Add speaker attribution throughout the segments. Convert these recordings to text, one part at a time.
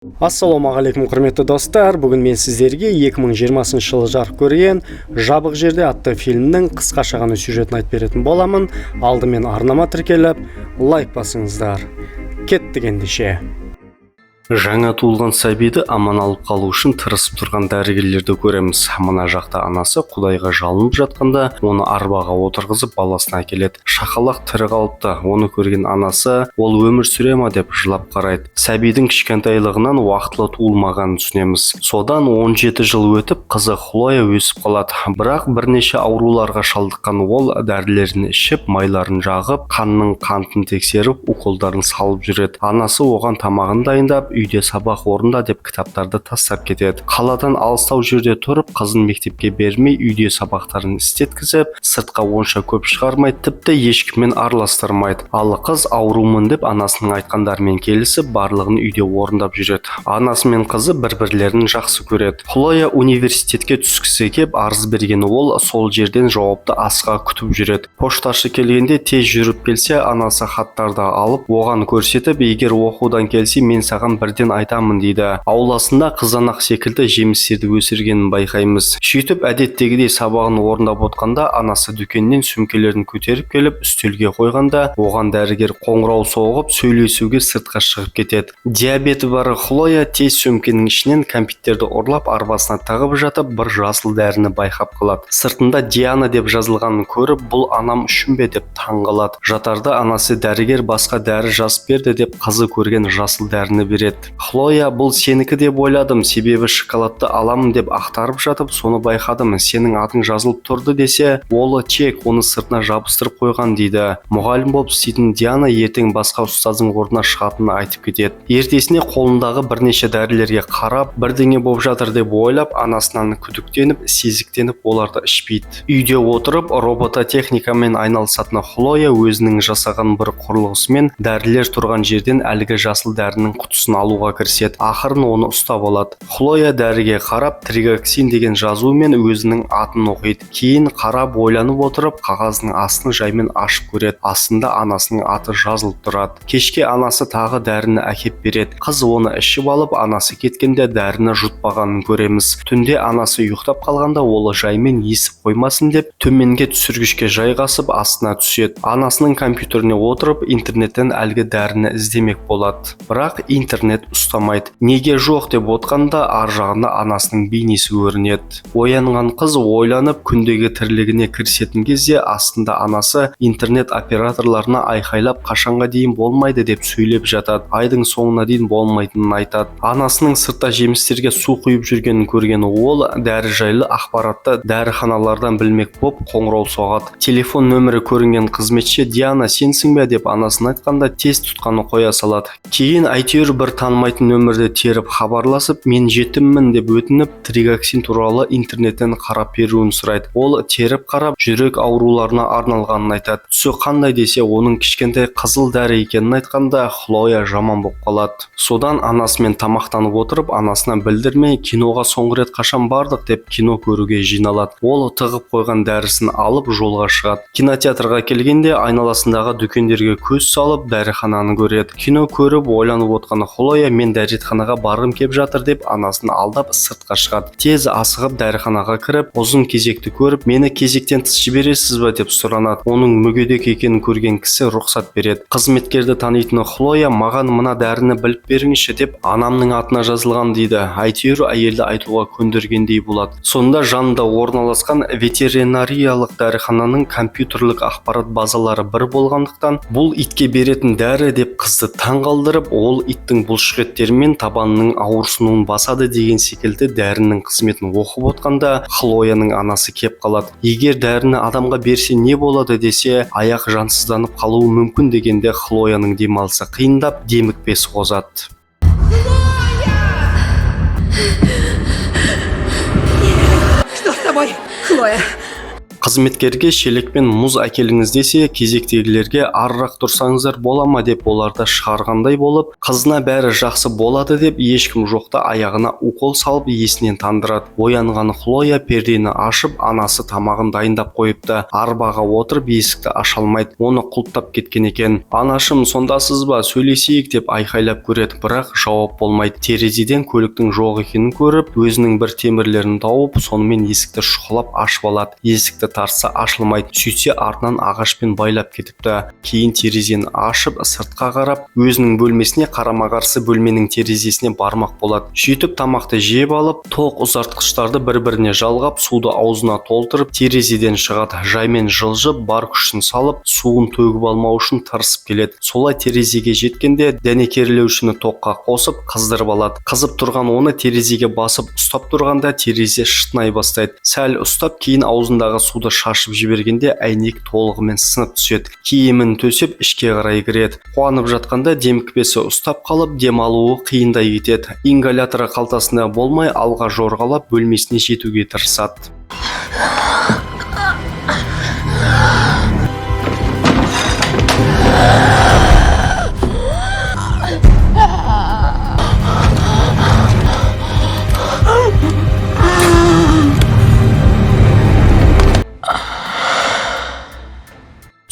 Speaker 1: Ассалаумағалейкум, құрметті достар! Бүгін мен сіздерге 2020 жылы жарық көрген «Жабық жерде» атты фильмнің қысқаша ғана сюжетін айтып беретін боламын. Алдымен арнама тіркеліп, лайк басыңыздар. Кеттік ендеше. Жаңа туылған сәбиді аман алып қалу үшін тырысып тұрған дәрігерлерді көреміз. Мына жақта анасы құдайға жалынып жатқанда, оны арбаға отырғызып, баласына әкеледі. Шақалақ тірі қалыпты. Оны көрген анасы ол өмір сүре ма деп жылап қарайды. Сәбидің кішкентайлығынан уақытылы туылмағанын түсінеміз. Содан 17 жыл өтіп, қызы Хлоя өсіп қалады. Бірақ бірнеше ауруларға шалдыққан. Ол дәрілерін ішіп, майларын жағып, қанның қантын тексеріп, уколдарын салып жүреді. Анасы оған тамағын дайындап, үйде сабақ орында деп, кітаптарды тастап кетеді. Қаладан алыстау жерде тұрып, қызын мектепке бермей, үйде сабақтарын істеткізіп, сыртқа онша көп шығармайды, тіпті ешкіммен араластырмайды. Ал қыз аурумын деп, анасының айтқандарымен келісіп, барлығын үйде орындап жүреді. Анасы мен қызы бір бірлерін жақсы көреді. Хлоя университетке түскісі кеп, арыз берген. Ол сол жерден жауапты асыға күтіп жүреді. Пошташы келгенде тез жүріп келсе, анасы хаттарды алып, оған көрсетіп, егер оқудан келсе, мен саған бірден айтамын дейді. Ауласында қызанақ секілді жемістерді өсіргенін байқаймыз. Сөйтіп, әдеттегідей сабағын орындап отқанда, анасы дүкеннен сөмкелерін көтеріп келіп, үстелге қойғанда, оған дәрігер қоңырау соғып, сөйлесуге сыртқа шығып кетеді. Диабеті бар Хлоя тез сөмкенің ішінен кәмпиттерді ұрлап, арбасына тығып жатып, бір жасыл дәріні байқап қалады. Сыртында «Диана» деп жазылғанын көріп, бұл анам үшін бе деп таң қалады. Жатарда анасы дәрігер басқа дәрі жазып берді деп, қызы көрген жасыл дәріні береді. Хлоя бұл сенікі деп ойладым, себебі шоколадты аламын деп ақтарып жатып, соны байқадым, сенің атың жазылып тұрды десе, ол чек, оны сыртына жабыстырып қойған дейді. Мұғалім болып істейтін Диана ертең басқа ұстаздың орнына шығатынын айтып кетеді. Ертесіне қолындағы бірнеше дәрілерге қарап, бірдеңе болып жатыр деп ойлап, анасынан күдіктеніп, сезіктеніп, оларды ішпейді. Үйде отырып робототехникамен айналысатын Хлоя өзінің жасаған бір құрылғысымен дәрілер тұрған жерден әлгі жасыл дәрінің құтысын алуға кіріседі. Ақырын оны ұстап алады. Хлоя дәріге қарап, тригоксин деген жазумен өзінің атын оқиды. Кейін қарап, ойланып отырып, қағаздың астын жаймен ашып көреді. Астында анасының аты жазылып тұрады. Кешке анасы тағы дәріні әкеп береді. Қыз оны ішіп алып, анасы кеткенде дәріні жұтпағанын көреміз. Түнде анасы ұйықтап қалғанда, ол жаймен естіп қоймасын деп, төменге түсіргішке жайғасып, астына түседі. Анасының компьютеріне отырып, интернеттен әлгі дәріні іздемек болады, бірақ интернет ұстамайды. Неге жоқ деп отқанда, ар жағында анасының бейнесі көрінеді. Оянған қыз ойланып, күндегі тірлігіне кірісетін кезде, астында анасы интернет операторларына айқайлап, қашанға дейін болмайды деп сөйлеп жатады. Айдың соңына дейін болмайтынын айтады. Анасының сыртта жемістерге су құйып жүргенін көрген ол дәрі жайлы ақпаратты дәріханалардан білмек боп, қоңырау соғады. Телефон нөмірі көрінген қызметші «Диана сенсің бе?» деп анасын айтқанда, тез тұтқаны қоя салады. Кейін әйтеуір бір танымайтын нөмірді теріп хабарласып, мен жетіммін деп өтініп, тригоксин туралы интернеттен қарап беруін сұрайды. Ол теріп қарап, жүрек ауруларына арналғанын айтады. Түсі қандай десе, оның кішкентай қызыл дәрі екенін айтқанда, Хлоя жаман болып қалады. Содан анасымен тамақтанып отырып, анасына білдірмей, киноға соңғы рет қашан бардық деп, кино көруге жиналады. Ол тығып қойған дәрісін алып, жолға шығады. Кинотеатрға келгенде, айналасындағы дүкендерге көз салып, дәріхананы көреді. Кино көріп, ойланып отқан Хлоя мен дәретханаға барғым кеп жатыр деп, анасын алдап, сыртқа шығады. Тез асығып дәріханаға кіріп, ұзын кезекті көріп, мені кезектен тыс жібересіз ба деп сұранады. Оның мүгедек екенін көрген кісі рұқсат береді. Қызметкерді танитын Хлоя маған мына дәріні біліп беріңізші деп, анамның атына жазылған дейді. Әйтеуір әйелді айтуға көндіргендей болады. Сонда жанында орналасқан ветеринариялық дәріхананың компьютерлік ақпарат базалары бір болғандықтан, бұл итке беретін дәрі деп, қызды таң қалдырып, ол иттің бұлшықеттері мен табанының ауырсынуын басады деген секілді дәрінің қызметін оқып отқанда, Хлояның анасы кеп қалады. Егер дәріні адамға берсе, не болады десе, аяқ жансызданып қалуы мүмкін дегенде, Хлояның демалысы қиындап, демікпесі қозады.
Speaker 2: Что с тобой, Хлоя?
Speaker 1: Қызметкерге шелекпен мұз әкеліңіз десе, кезектегілерге арырақ тұрсаңыздар бола ма деп оларды шығарғандай болып, қызына бәрі жақсы болады деп ешкім жоқта аяғына укол салып есінен тандырады. Оянған Хлоя пердені ашып, анасы тамағын дайындап қойыпты. Арбаға отырып есікті аша алмайды, оны құлыптап кеткен екен. «Анашым, сондасыз ба, сөйлесейік», – деп айқайлап көреді, бірақ жауап болмайды. Терезеден көліктің жоқ екенін көріп, өзінің бір темірлерін тауып, сонымен есікті шұқылап ашып алады. Есікті тартса, ашылмайды. Сөйтсе, артынан ағашпен байлап кетіпті. Кейін терезені ашып, сыртқа қарап, өзінің бөлмесіне қарама-қарсы бөлменің терезесіне бармақ болады. Сөйтіп тамақты жеп алып, тоқ ұзартқыштарды бір-біріне жалғап, суды аузына толтырып, терезеден шығады. Жаймен жылжып, бар күшін салып, суын төгіп алмау үшін тырысып келеді. Солай терезеге жеткенде дәнекерлеушіні тоққа қосып қыздырып алады. Қызып тұрған оны терезеге басып ұстап тұрғанда, терезе шытынай бастайды. Сәл ұстап, кейін аузындағы суды шашып жібергенде, әйнек толығымен сынып түседі. Киімін төсеп, ішке қарай кіреді. Қуанып жатқанда демікпесі ұстап қалып, дем алуы қиындай кетеді. Ингаляторы қалтасында болмай, алға жорғалап, бөлмесіне жетуге тырысады.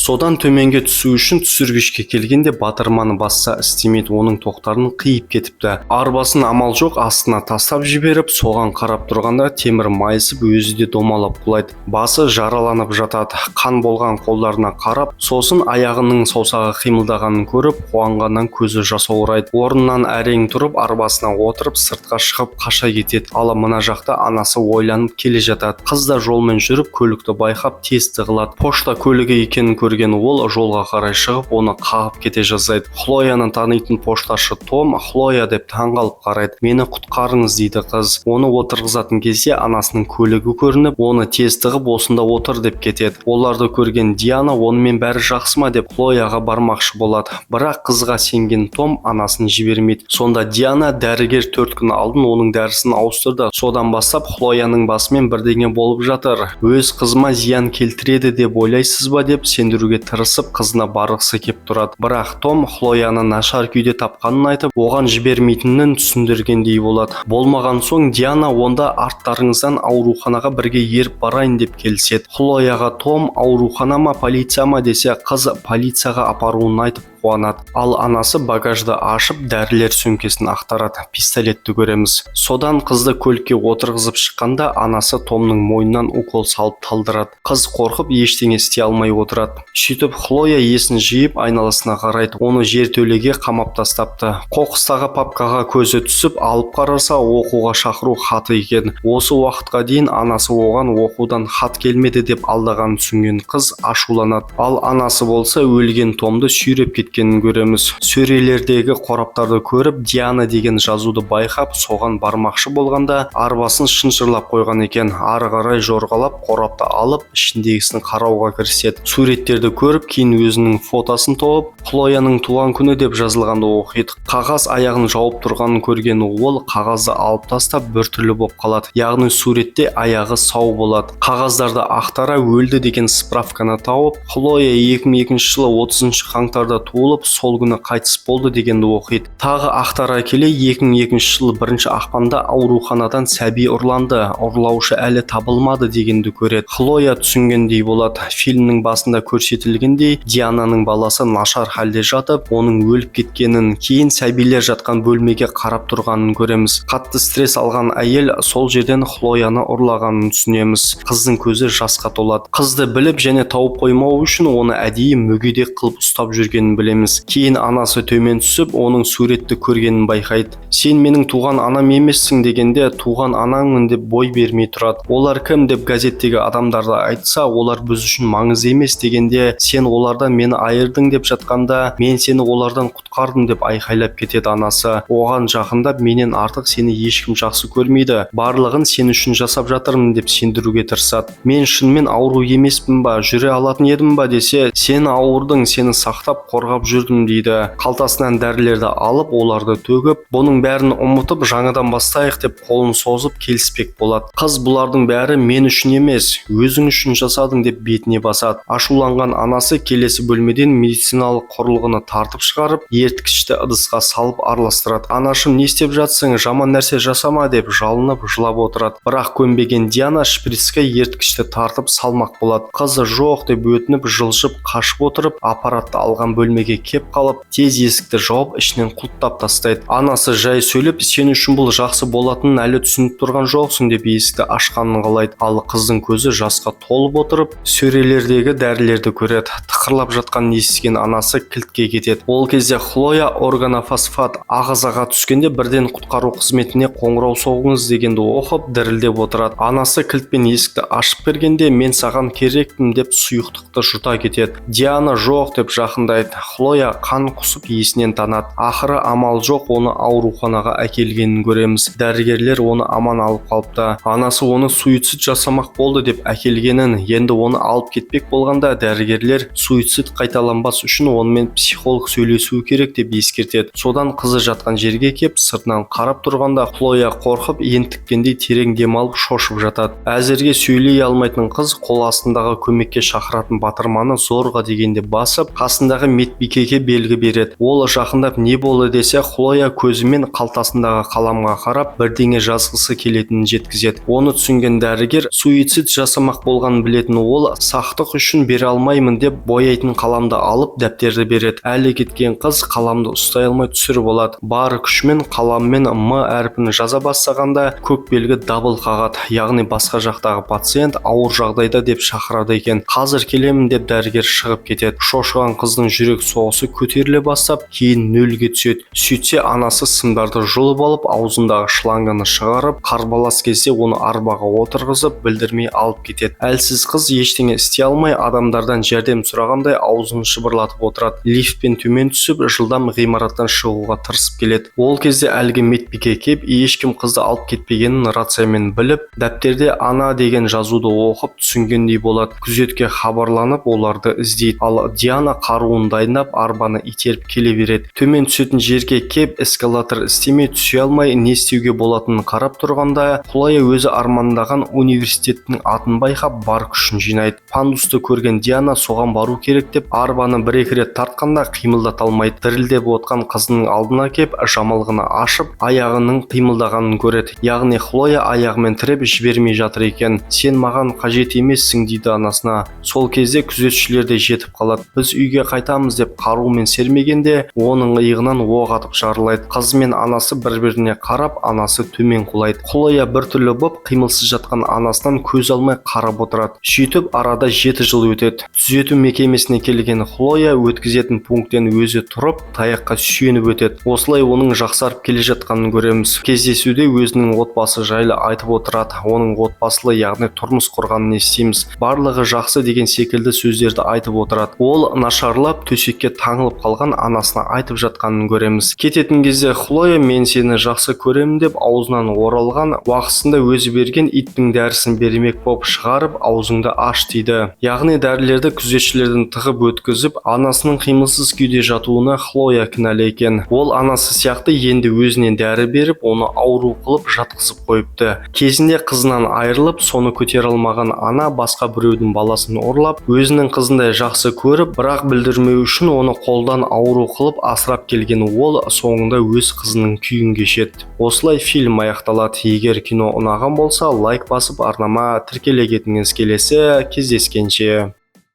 Speaker 1: Содан төменге түсу үшін түсіргішке келгенде, батырманы басса, істемейді, оның тоқтарын қиып кетіпті. Арбасын амал жоқ астына тастап жіберіп, соған қарап тұрғанда темір майысып, өзі де домалап құлайды. Басы жараланып жатады. Қан болған қолдарына қарап, сосын аяғының саусағы қимылдағанын көріп, қуанғаннан көзі жасаурайды. Орнынан әрең тұрып, арбасына отырып, сыртқа шығып қаша кетеді. Ал мына жақта анасы ойланып келе жатады. Қыз да жолмен жүріп, көлікті байқап, тез тығылады. Пошта көлігі екенін көрген ол жолға қарай шығып, оны қағып кете жаздайды. Хлояны танитын пошташы Том «Хлоя» деп таңғалып қарайды. «Мені құтқарыңыз», – дейді қыз. Оны отырғызатын кезде анасының көлігі көрініп, оны тез тығып, «осында отыр» деп кетеді. Оларды көрген Диана «онымен бәрі жақсы ма» деп Хлояға бармақшы болады, бірақ қызға сенген Том анасын жібермейді. Сонда Диана: «Дәрігер 4 күн алдын оның дәрісін ауыстырды, содан бастап Хлояның басымен бірдеңе болып жатыр. Өз қызыма зиян келтіреді деп ойлайсыз ба?» – деп сендіруге тырысып, қызына барғысы кеп тұрады. Бірақ Том Хлояны нашар күйде тапқанын айтып, оған жібермейтінін түсіндіргендей болады. Болмаған соң Диана «онда арттарыңыздан ауруханаға бірге еріп барайын» деп келіседі. Хлояға Том «аурухана ма, полиция ма?» десе, қыз полицияға апаруын айтып қуанады. Ал анасы багажды ашып, дәрілер сөмкесін ақтарады, пистолетті көреміз. Содан қызды көлікке отырғызып шыққанда, анасы Томның мойнынан укол салып талдырады. Қыз қорқып, ештеңе істей алмай отырады. Сөйтіп Хлоя есін жиып, айналасына қарайды. Оны жертөлеге қамап тастапты. Қоқыстағы папкаға көзі түсіп, алып қараса, оқуға шақыру хаты екен. Осы уақытқа дейін анасы оған оқудан хат келмеді деп алдағанын түсінген қыз ашуланады. Ал анасы болса өлген Томды сүйреп кеткенін көреміз. Сөрелердегі қораптарды көріп, Диана деген жазуды байқап, соған бармақшы болғанда, арбасын шынжырлап қойған екен. Ары қарай жорғалап, қорапты алып, ішіндегісін қарауға кіріседі. Суреттерді көріп, кейін өзінің фотосын тауып, «Хлояның туған күні» деп жазылғанды оқиды. Қағаз аяғын жауып тұрғанын көрген ол қағазды алып тастап, біртүрлі болып қалады, яғни суретте аяғы сау болады. Қағаздарды ақтара, өлді деген справканы тауып, Хлоя 2002 жылы 30 қаңтарда туылып, сол күні қайтыс болды дегенді оқиды. Тағы ақтара келе, 2002 жылы 1 ақпанда ауруханадан сәби ұрланды, ұрлаушы әлі табылмады дегенді көреді. Хлоя түсінгендей болады. Фильмнің басында көрсетілгендей, Диананың баласы нашар халде жатып, оның өліп кеткенін, кейін сәбилер жатқан бөлмеге қарап тұрғанын көреміз. Қатты стресс алған әйел сол жерден Хлояны ұрлағанын түсінеміз. Қыздың көзі жасқа толады. Қызды біліп және тауып қоймау үшін оны әдейі мүгедек қылып ұстап жүргенін білеміз. Кейін анасы төмен түсіп, оның суретті көргенін байқайды. «Сен менің туған анам емессің» дегенде, «туған анаңмын» деп бой бермей тұрады. «Олар кім?» деп газеттегі адамдарды айтса, «олар біз үшін маңызды емес» дегенде, «сен олардан мені айырдың» деп жатқанда, «мен сені олардан құтқардым» деп айқайлап кетеді. Анасы оған жақындап, «менен артық сені ешкім жақсы көрмейді, барлығын сен үшін жасап жатырмын» деп сендіруге тырысады. «Мен шынымен ауру емеспін ба, жүре алатын едім ба?» десе, «сен ауырдың, сені сақтап, қорғап қорғап жүрдім», – дейді. Қалтасынан дәрілерді алып, оларды төгіп, «Бұның бәрін ұмытып, жаңадан бастайық», – деп қолын созып келіспек болады. Қыз «Бұлардың бәрі мен үшін емес, өзің үшін жасадың», – деп бетіне басады. Ашуланған анасы келесі бөлмеден медициналық құрылғыны тартып шығарып, еріткішті ыдысқа салып араластырады. «Анашым, не істеп жатсың? Жаман нәрсе жасама», – деп жалынып жылап отырады. Бірақ көнбеген Диана шприцке еріткішті тартып салмақ болады. Қызы «Жоқ» деп өтініп, жылжып қашып отырып, аппаратты алған бөлмеге кеп қалып, тез есікті жауып, ішінен құлыптап тастайды. Анасы жай сөйлеп, «Сен үшін бұл жақсы болатынын әлі түсініп тұрған жоқсың», – деп есікті ашқанын қалайды. Ал қыздың көзі жасқа толып отырып, сөрелердегі дәрілерді көреді. Тықырлап жатқанын естіген анасы кілтке кетеді. Ол кезде Хлоя «Органофосфат ағзаға түскенде бірден құтқару қызметіне қоңырау соғыңыз» дегенді оқып, дірілдеп отырады. Анасы кілтпен есікті ашып бергенде, «Мен саған керекпін», – деп сұйықтықты жұта кетеді. Диана «Жоқ» деп жақындайды. Хлоя қан құсып, есінен танады. Ақыры амал жоқ, оны ауруханаға әкелгенін көреміз. Дәрігерлер оны аман алып қалыпты. Анасы оны суицид жасамақ болды деп әкелгенін, енді оны алып кетпек болғанда, дәрігерлер суицид қайталанбас үшін онымен психолог сөйлесуі керек деп ескертеді. Содан қызы жатқан жерге кеп, сыртынан қарап тұрғанда, Хлоя қорқып ентіккендей терең демалып, шошып жатады. Әзірге сөйлей алмайтын қыз қол астындағы көмекке шақыратын батырманы зорға дегенде басып, қасындағы медбикеге белгі береді. Ол жақындап, не болды десе, Хлоя көзімен қалтасындағы қаламға қарап, бірдеңе жазғысы келетінін жеткізеді. Оны түсінген дәрігер суицид жасамақ болғанын білетін ол сақтық үшін бере алмаймын деп, бояйтын қаламды алып, дәптерді береді. Әлі кеткен қыз қаламды ұстай алмай түсіріп алады. Бар күшімен қаламмен «М» әрпін жаза бастағанда, көк белгі дабыл қағады, яғни басқа жақтағы пациент ауыр жағдайда деп шақырады екен. «Қазір келемін», – деп дәрігер шығып кетеді. Шошыған қыздың жүрек соғысы көтеріле бастап, кейін нөлге түседі. Сөйтсе, анасы сымдарды жұлып алып, аузындағы шланганы шығарып, қарбалас кезде оны арбаға отырғызып, білдірмей алып кетеді. Әлсіз қыз ештеңе істей алмай, адамдардан жәрдем сұрағандай аузын шыбырлатып отырады. Лифтпен төмен түсіп, жылдам ғимараттан шығуға тырысып келеді. Ол кезде әлгі медбике кеп, ешкім қызды алып кетпегенін рациямен біліп, дәптерде «ана» деген жазуды оқып түсінгендей болады. Күзетке хабарланып, оларды іздейді. Ал Диана қаруын дайындап, арбаны итеріп келе береді. Төмен түсетін жерге кеп, эскалатор істемей, түсе алмай, не істеуге болатынын қарап тұрғанда, Хлоя өзі армандаған университеттің атын байқап, бар күшін жинайды. Пандусты көрген Диана соған бару керек деп, арбаны бір екі рет тартқанда қимылдата алмайды. Дірілдеп отқан қызының алдына кеп, жамылғыны ашып, аяғының қимылдағанын көреді, яғни Хлоя аяғымен тіреп жібермей жатыр екен. «Сен маған қажет емессің», – дейді анасына. Сол кезде күзетшілер де жетіп қалады. «Біз үйге қайтамыз», – деп қарумен сермегенде, оның иығынан оқ атып жарылайды. Қызы мен анасы бір біріне қарап, анасы төмен құлайды. Хлоя біртүрлі боп, қимылсыз жатқан анасынан көз алмай қарап отырады. Сөйтіп арада 7 жыл өтеді. Түзету мекемесіне келген Хлоя өткізетін пункттен өзі тұрып, таяққа сүйеніп өтеді. Осылай оның жақсарып келе жатқанын көреміз. Кездесуде өзінің отбасы жайлы айтып отырады. Оның отбасылы, яғни тұрмыс құрғанын естиміз. Барлығы жақсы деген секілді сөздерді айтып отырады. Ол нашарлап, төсекке таңылып қалған анасына айтып жатқанын көреміз. Кететін кезде Хлоя «Мен сені жақсы көремін» деп аузынан оралған уақытысында өзі берген иттің дәрісін бермек боп шығарып, «Аузыңды аш» дейді. Яғни дәрілерді күзетшілерден тығып өткізіп, анасының қимылсыз күйде жатуына Хлоя кінәлі екен. Ол анасы сияқты енді өзіне дәрі беріп, оны ауру қылып жатқызып қойыпты. Кезінде қызынан айырылып, соны көтере алмаған ана басқа біреудің баласын ұрлап, өзінің қызындай жақсы көріп, бірақ білдірмеу үшін оны қолдан ауру қылып асырап келген ол соңында өз қызының күйін кешеді. Осылай фильм аяқталады. Егер кино ұнаған болса, лайк басып, арнама тіркеле кетіңіз. Келесі кездескенше!